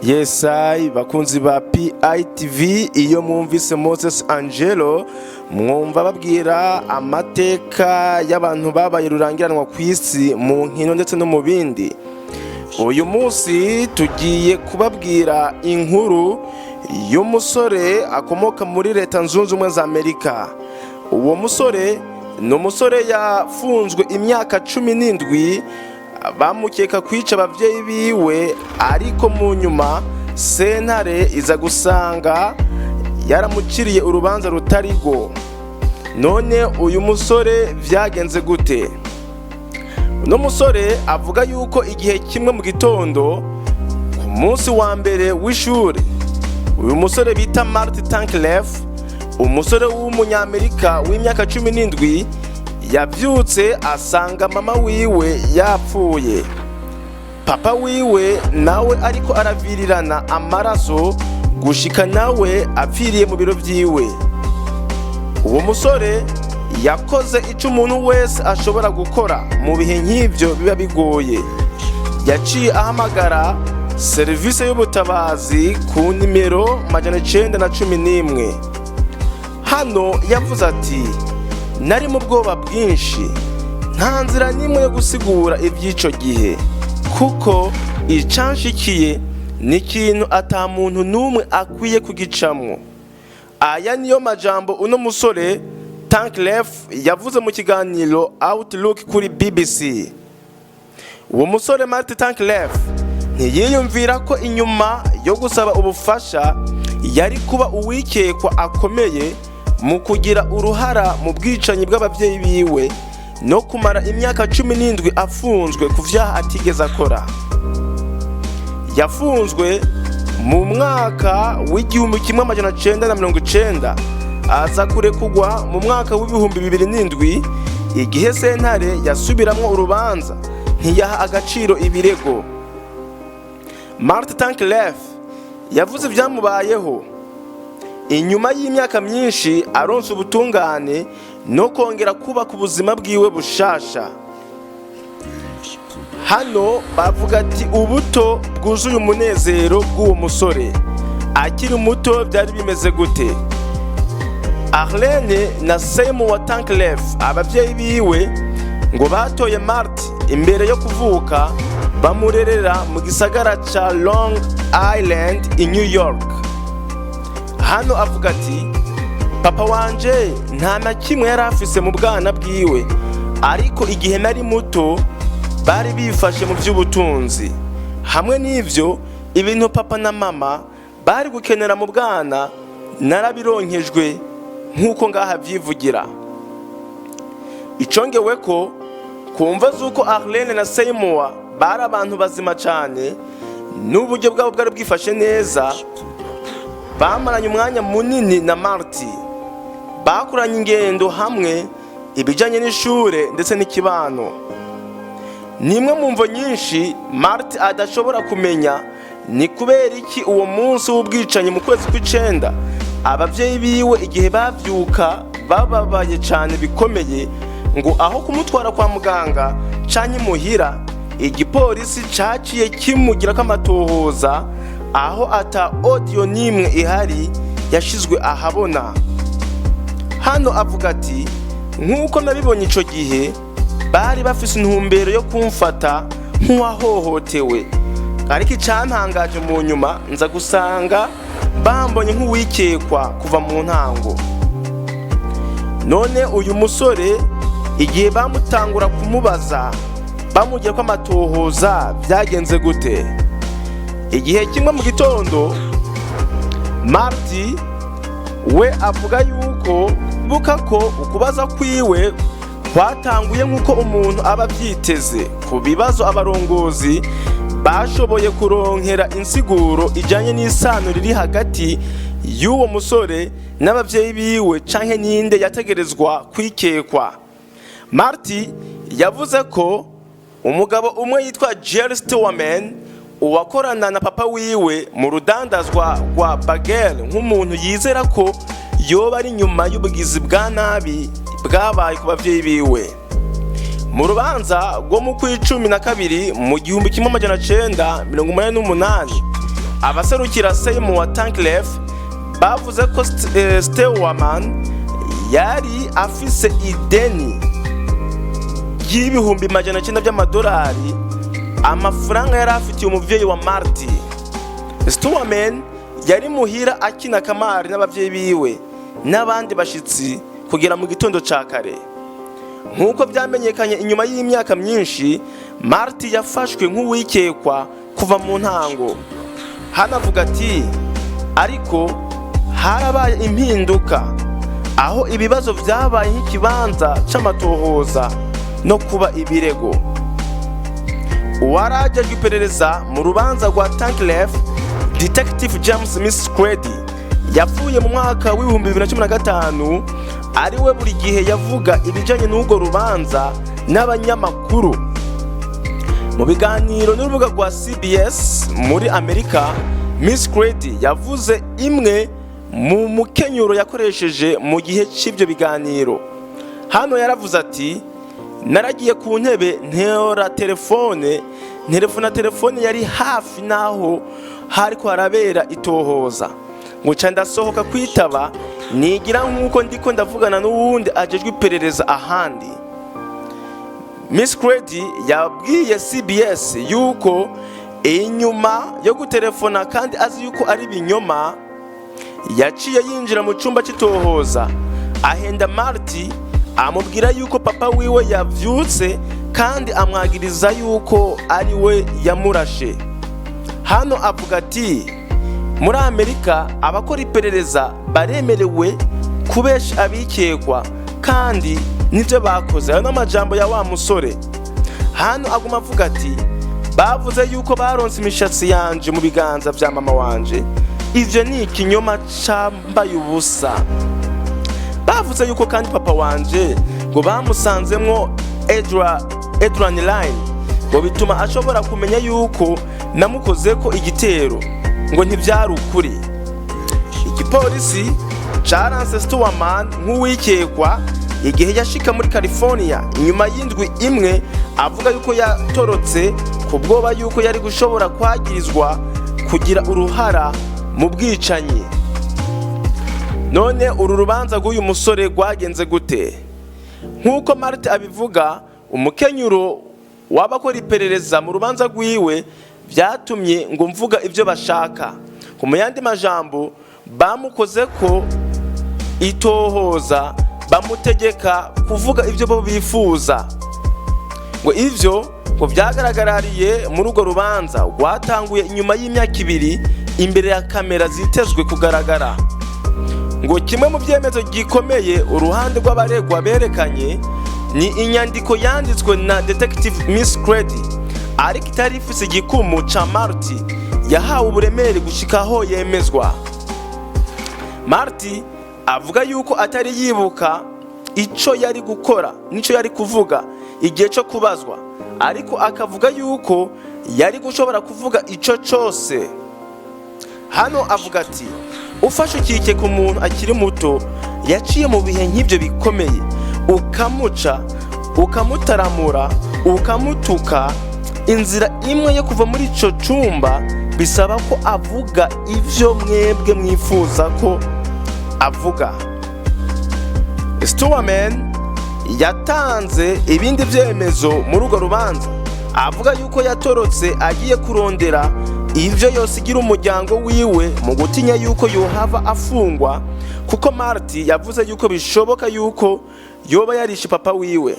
Yesai bakunzi ba PITV, iyo mwumvise Moses Angelo mwumva babwira amateka y'abantu babaye rurangiranwa ku isi mu nkino ndetse no mu bindi. Uyu munsi tugiye kubabwira inkuru y'umusore akomoka muri Leta Zunze Ubumwe za Amerika. Uwo musore ni umusore yafunzwe imyaka 17 bamukeka kwica ababyeyi biwe, ariko mu nyuma sentare iza gusanga yaramuciriye urubanza rutari rwo. None uyu musore byagenze gute? Uno musore avuga yuko igihe kimwe mu gitondo ku munsi wa mbere w'ishuri, uyu musore bita Martin Tankleff, umusore w'umunyamerika w'imyaka 17, yabyutse asanga mama wiwe yapfuye, papa wiwe nawe ariko aravirirana amaraso gushika nawe apfiriye mu biro vyiwe. Uwo musore yakoze icyo umuntu wese ashobora gukora mu bihe nk'ibyo biba bigoye: yaciye ahamagara serivisi y'ubutabazi ku nimero 911. Hano yavuze ati: "Nari mu bwoba bwinshi, nta nzira n'imwe yo gusigura iby'icyo gihe, kuko icanshikiye ni ikintu ata muntu n'umwe akwiye kugicamwo." Aya niyo majambo uno musore Tankleff yavuze mu kiganiro Outlook kuri BBC. Uwo musore Martin Tankleff ntiyiyumvira ko inyuma yo gusaba ubufasha yari kuba uwikekwa akomeye mu kugira uruhara mu bwicanyi bw'ababyeyi biwe no kumara imyaka 17 afunzwe ku vyaha atigeze akora. Yafunzwe mu mwaka w'1990, aza kurekugwa mu mwaka w'2007, igihe sentare yasubiramwo urubanza ntiyaha agaciro ibirego. Martin Tankleff yavuze ibyamubayeho inyuma y'imyaka myinshi aronse ubutungane no kongera kubaka ubuzima bwiwe bushasha. Hano bavuga ati ubuto bwuzuye umunezero bw'uwo musore akiri muto byari bimeze gute? Arlene na Seymour Tankleff, ababyeyi biwe, ngo batoye Martin imbere yo kuvuka, bamurerera mu gisagara ca Long Island i New York. Hano avuga ati: "Papa wanje nta na kimwe yari afise mu bwana bwiwe, ariko igihe nari muto bari bifashe mu by'ubutunzi. Hamwe n'ivyo, ibintu papa na mama bari gukenera mu bwana narabironkejwe," nk'uko ngaha vyivugira. Icongewe ko kumva z'uko Arlene na Seymour bari abantu bazima cyane n'uburyo bwabo bwari bwifashe neza, bamaranye umwanya munini na Marty, bakoranye ingendo hamwe, ibijyanye n'ishure ndetse n'ikibano. Ni imwe mu mvo nyinshi Marty adashobora kumenya ni kubera iki uwo munsi w'ubwicanyi mu kwezi kw'icenda ababyeyi biwe igihe bavyuka bababaye cyane bikomeye, ngo aho kumutwara kwa muganga canke imuhira, igipolisi caciye kimugirako amatohoza, aho ata audio n'imwe ihari yashizwe ahabona. Hano avuga ati: "Nk'uko nabibonye ico gihe, bari bafise intumbero yo kumfata nk'uwahohotewe, ariko icyantangaje mu nyuma nza gusanga bambonye nk'uwikekwa kuva mu ntango." None uyu musore igihe bamutangura kumubaza, bamugira ko amatohoza, byagenze gute? Igihe kimwe mu gitondo, Marty we avuga yuko buka ko ukubaza kwiwe kwatanguye nk'uko umuntu aba abyiteze ku bibazo abarongozi bashoboye kuronkera insiguro ijyanye n'isano riri hagati y'uwo musore n'ababyeyi biwe canke ninde yategerezwa kwikekwa. Marty yavuze ko umugabo umwe yitwa Jerry Stewarman, uwakorana na papa wiwe mu rudandazwa rwa bagel, nk'umuntu yizera ko yoba ari nyuma y'ubugizi bwa nabi bwabaye ku bavyeyi biwe. Mu rubanza rwo mu kw'icumi na kabiri mu 1988. Abaserukira Seymour Tankleff bavuze ko Steuerman yari afise ideni ry'ibihumbi 900 by'amadolari, amafaranga yari afitiye umuvyeyi wa Marty. Steuerman yari muhira akina kamari n'abavyeyi biwe n'abandi bashitsi kugera mu gitondo ca kare. Nk'uko vyamenyekanye inyuma y'imyaka myinshi, Marty yafashwe nk'uwikekwa kuva mu ntango. Hano avuga ati: "Ariko harabaye impinduka aho ibibazo vyabaye nk'ikibanza c'amatohoza no kuba ibirego." Uwarajejwe iperereza mu rubanza rwa Tankleff, Detective James Miss Crady, yapfuye mu mwaka w'2015, ari we buri gihe yavuga ibijanye n'urwo rubanza n'abanyamakuru. Mu biganiro n'urubuga rwa CBS muri Amerika, Miss Crady yavuze imwe mu mukenyuro yakoresheje mu gihe c'ivyo biganiro. Hano yaravuze ati: "Naragiye ku ntebe, ntora telefone, nterefona telefone yari hafi n'aho hariko harabera itohoza, ngo ca ndasohoka kwitaba, nigira nk'uko ndiko ndavugana n'uwundi ajejwe iperereza ahandi." Miss Crady yabwiye CBS yuko inyuma yo gutelefona, kandi azi yuko ari ibinyoma, yaciye yinjira mu cyumba cy'itohoza, ahenda Marty, amubwira yuko papa wiwe yavyutse kandi amwagiriza yuko ari we yamurashe. Hano avuga ati: "Muri Amerika abakora iperereza baremerewe kubesha abikekwa, kandi nibyo bakoze." Ayo n'amajambo ya wa musore. Hano aguma avuga ati: "Bavuze yuko baronse imishatsi yanje mu biganza vya mama wanje. Ivyo ni ikinyoma cambaye ubusa. Bavuze yuko kandi papa wanje ngo bamusanzemwo adrenaline, ngo bituma ashobora kumenya yuko namukozeko igitero, ngo ntivyari ukuri." Igipolisi caranse Steuerman nk'uwikekwa igihe yashika muri California inyuma y'indwi imwe avuga yuko yatorotse ku bwoba yuko yari gushobora kwagirizwa kugira uruhara mu bwicanyi. None uru rubanza rw'uyu musore rwagenze gute? Nk'uko Martin abivuga, umukenyuro w'abakora iperereza mu rubanza rwiwe byatumye ngo mvuga ibyo bashaka. Mu yandi majambo, bamukoze ko itohoza, bamutegeka kuvuga ibyo bo bifuza. Ngo ivyo ngo byagaragarariye muri urwo rubanza rwatanguye inyuma y'imyaka 2 imbere ya kamera zitezwe kugaragara. Ngo kimwe mu byemezo gikomeye uruhande rw'abaregwa berekanye ni inyandiko yanditswe na Detective Miss Crady, ariko itari ifise igikumu ca Marty yahawe uburemere gushikaho yemezwa. Marty avuga yuko atari yibuka ico yari gukora nico yari kuvuga igihe cyo kubazwa, ariko akavuga yuko yari gushobora kuvuga ico cose. Hano avuga ati: "Ufashe ukike ku muntu akiri muto yaciye mu bihe nk'ibyo bikomeye, ukamuca, ukamutaramura, ukamutuka, inzira imwe yo kuva muri ico cumba bisaba ko avuga ivyo mwebwe mwifuza ko avuga." Steuerman yatanze ibindi vyemezo muri urwo rubanza, avuga yuko yatorotse agiye kurondera ivyo yosigira umuryango wiwe mu gutinya yuko yohava afungwa, kuko Marty yavuze yuko bishoboka yuko yoba yarishe papa wiwe.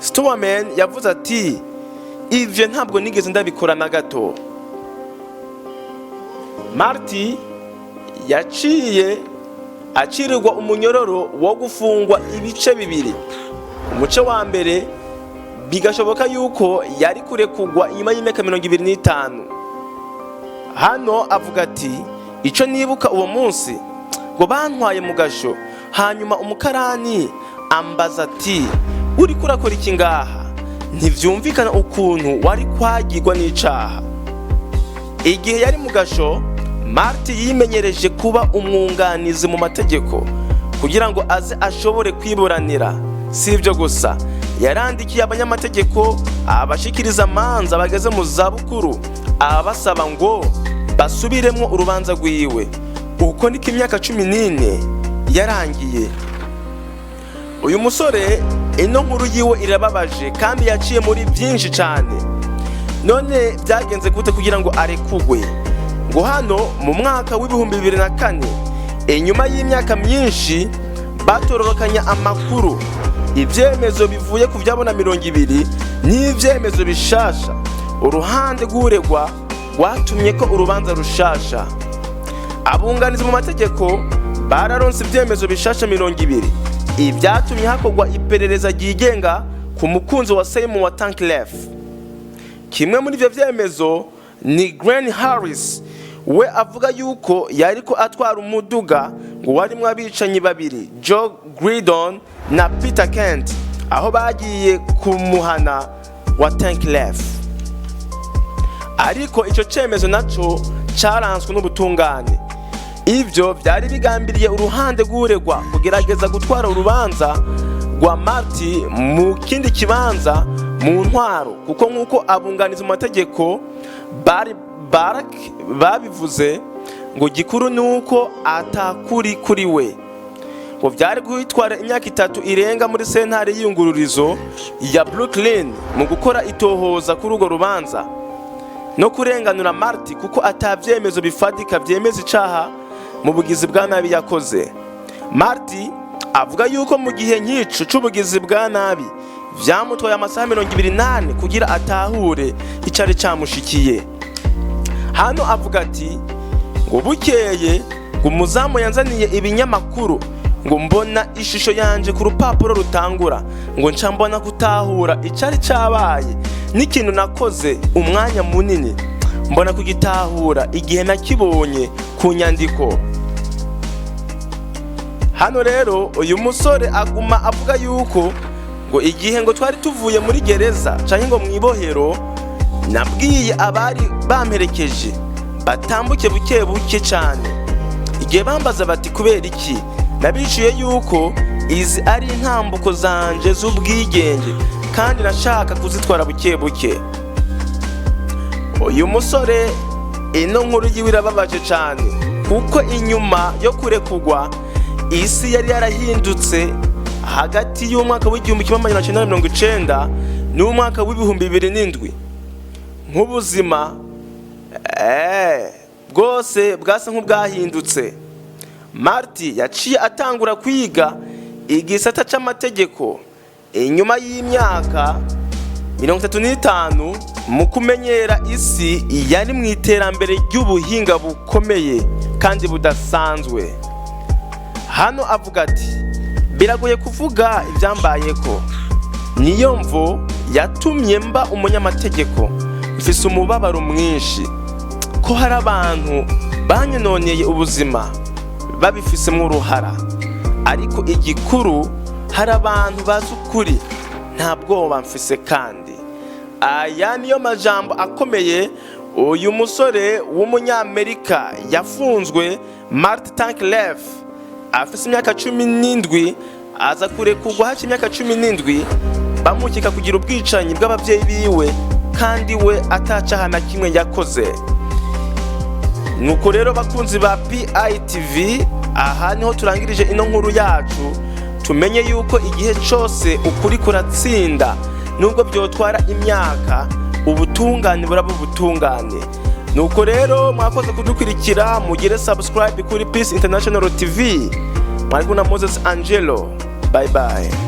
Steuerman yavuze ati: "Ivyo ntabwo nigeze ndabikora na gato." Marty yaciye acirirwa umunyororo wo gufungwa ibice bibiri. Umuce wa mbere bigashoboka yuko yari kurekugwa inyuma y'imyaka 25. Hano avuga ati: "Icyo nibuka uwo munsi, ngo bantwaye mu gasho, hanyuma umukarani ambaza ati: 'Uriko urakora iki ngaha?' Ntivyumvikana ukuntu wari kwagirwa n'icaha." Igihe yari mu gasho, Marty yimenyereje kuba umwunganizi mu mategeko kugira ngo aze ashobore kwiburanira. Si ibyo gusa, yarandikiye abanyamategeko, abashikiriza amanza bageze mu zabukuru, abasaba ngo Basubiremwo urubanza rwiwe. Uko niko imyaka 14 yarangiye. Uyu musore, ino nkuru yiwe irababaje kandi yaciye muri byinshi cyane. None byagenze gute kugira ngo arekugwe? Ngo hano mu mwaka wa 2004, inyuma y'imyaka myinshi batororokanya amakuru, ibyemezo bivuye ku byabona 20 n'ibyemezo bishasha, uruhande rw'uregwa rwatumye ko urubanza rushasha. Abunganizi mu mategeko bararonse ibyemezo bishasha 20, ibyatumye hakorwa iperereza ryigenga ku mukunzi wa Seymour Tankleff. Kimwe muri ibyo byemezo ni Glenn Harris, we avuga yuko yariko atwara umuduga ngo warimwo abicanyi babiri, Joe Gridon na Peter Kent, aho bagiye kumuhana wa Tankleff. Ariko icyo cyemezo naco cyaranzwe n'ubutungane. Ibyo byari bigambiriye uruhande rw'uregwa kugerageza gutwara urubanza rwa Marty mu kindi kibanza mu ntwaro, kuko nk'uko abunganizi mu mategeko bari Barak babivuze, ngo gikuru ni uko atakuri kuri we. Ngo byari kwitwara imyaka 3 irenga muri sentare y'iyungururizo ya Brooklyn mu gukora itohoza kuri urwo rubanza no kurenganura Marty, kuko atabyemezo bifatika byemeza icaha mu bugizi bwa nabi yakoze. Marty avuga yuko mu gihe nk'ico c'ubugizi bwa nabi vyamutwaye amasaha 24 kugira atahure icari camushikiye. Hano avuga ati ngo bukeye ngo umuzamu yanzaniye ibinyamakuru, ngo mbona ishusho yanje ku rupapuro rutangura, ngo nca mbona gutahura icari cabaye n'ikintu nakoze umwanya munini, mbona kugitahura igihe nakibonye ku nyandiko. Hano rero uyu musore aguma avuga yuko ngo igihe ngo twari tuvuye muri gereza canke ngo mwibohero, nabwiye abari bamperekeje batambuke buke buke cyane. Igihe bambaza bati kubera iki, nabishuye yuko izi ari intambuko zanje z'ubwigenge kandi nashaka kuzitwara buke buke. Uyu musore, ino nkuru yiwe irababaje cyane, kuko inyuma yo kurekugwa isi yari yarahindutse hagati y'umwaka wa 1990 n'umwaka wa 2007. Nk'ubuzima bwose bwasa nk'ubwahindutse. Marty yaciye atangura kwiga igisata c'amategeko inyuma y'imyaka 35 mu kumenyera isi yari mu iterambere ry'ubuhinga bukomeye kandi budasanzwe. Hano avuga ati biragoye kuvuga ibyambayeko, niyo mvo yatumye mba umunyamategeko. Mfise umubabaro mwinshi ko hari abantu banyononeye ubuzima babifisemo uruhara, ariko igikuru hari abantu bazi ukuri, nta bwoba mfise. Kandi aya niyo majambo akomeye uyu musore w'umunyamerika yafunzwe, Martin Tankleff, afise imyaka 17, aza kurekurwa haci imyaka 17, bamukeka kugira ubwicanyi bw'ababyeyi biwe kandi we atacaha na kimwe yakoze. Nuko rero, bakunzi ba PITV, aha niho turangirije ino nkuru yacu. Tumenye yuko igihe cyose ukuri kuratsinda, nubwo byotwara imyaka, ubutungane buraba ubutungane. Nuko rero mwakoze kudukurikira, mugire subscribe kuri Peace International TV. Mwari kumwe na Moses Angelo. Bye bye.